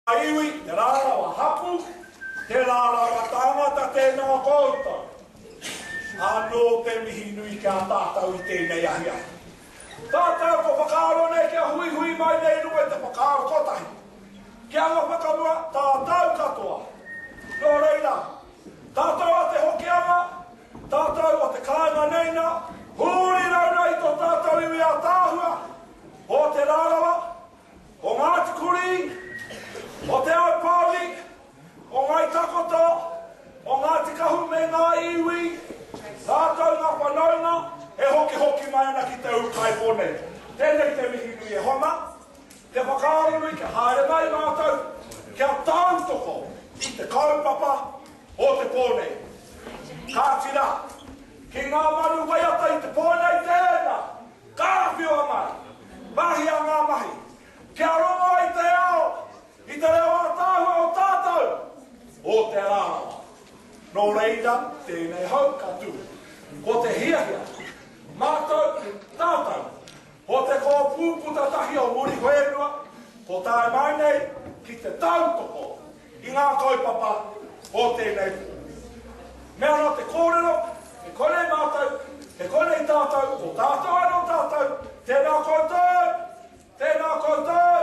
Iwi, te rarawa hapu, te rarawa tangata tēnā koutou. Anō te mihi nui ki a tātou i tēnei ahiahi. Tātou ko whakaaro nei kia huihui mai nei runga i te whakaaro kotahi. Kia anga whakamua tātou katoa. Nō reira, tātou a Te Hokianga, tātou o te kāinga nei nā, huri rauna i tō tātou iwi ātaahua, o Te Rarawa, O Ngāti Kurī, o Te Aupōuri, o Ngāi Takoto, o Ngāti Kahu me ngā iwi, rātou ngā whanaunga e hokihoki mai ana ki te ūkaipō nei. Tēnei te mihi nui e hoa mā, te whakaaro nui kia haere mai mātou kia tautoko i te kaupapa o te pō nei. Kāti rā, ki ngā manu waiata i te pō nei tēnā, Karawhiua mai! Mahia ngā mahi! Kia rongo ai te ao i te reo ātaahua o tātou, o Te Rarawa. Nō reira, tēnei hau ka tū. Ko te hiahia, mātou, tātou, ko te kōpū puta tahi o Muriwhenua, ko tae mai nei ki te tautoko i ngā kaupapa o tēnei pō. Mea ana te kōrero, he konei mātou, he konei tātou, ko tātou anō tātou, tēnā koutou, tēnā koutou!